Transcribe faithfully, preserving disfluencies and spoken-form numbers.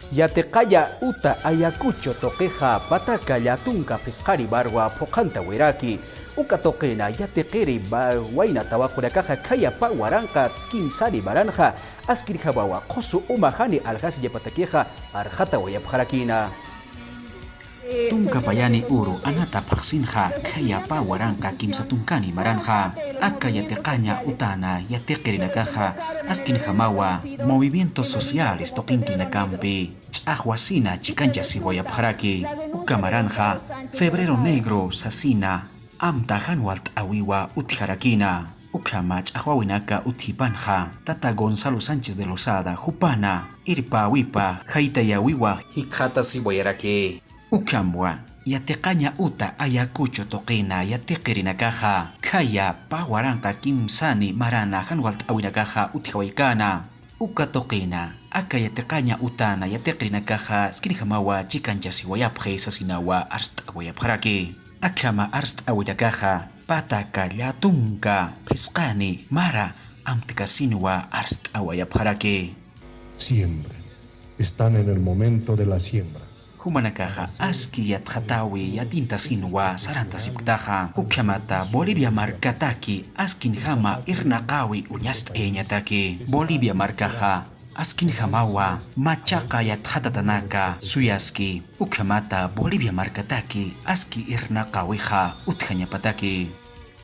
Yatiqaña uta Ayacucho tuqixa pataka llatunka phisqani marwa phuqhantawiraki. Uka tuqina yatiqiri ma-, wayna tawaqunakaxa khaya pä waranqa kimsani maranxa askinjamawa qhusu uma jani aljasiñapatakixa arxatawayapxarakïna. Tunka payani uru anata phaxsinxa khaya pä waranqa kimsa tunkani maranxa, aka yatiqaña utana yatiqirinakaxa askinjamawa movimientos sociales tuqinkirinakampi ch'axwasina chikanchasiwayapxaraki. Uka maranxa Febrero Negro sasina amta jan walt'äwiwa utjarakïna. Ukhama ch'axwäwinaka utjipanxa tata Gonzalo Sánchez de Lozada jupana irpäwipa jaytayäwiwa jikxatasiwayaraki. Ukhamwa yatiqaña uta Ayacucho tuqina yatiqirinakaxa khaya pä waranqa kimsani marana jan walt'äwinakaxa utjawaykäna. Uka tuqina aka yatiqaña utana yatiqirinakaxa askinjamawa chikanchasiwayapxi sasinawa arst'awayapxaraki. Akhama arst'äwinakaxa pataka llatunka phisqani mara amtkasinwa arst'awayapxaraki. Siembra. Están en el momento de la siembra. Jumanakaxa aski yatxatäwi yatintasinwa sarantasipktaxa, ukhamata Bolivia markataki askinjama irnaqäwi uñast'ayañataki. Bolivia markaxa askinjamawa machaqa yatxatatanaka suyaski, ukhamata Bolivia markataki aski irnaqäwixa utjañapataki.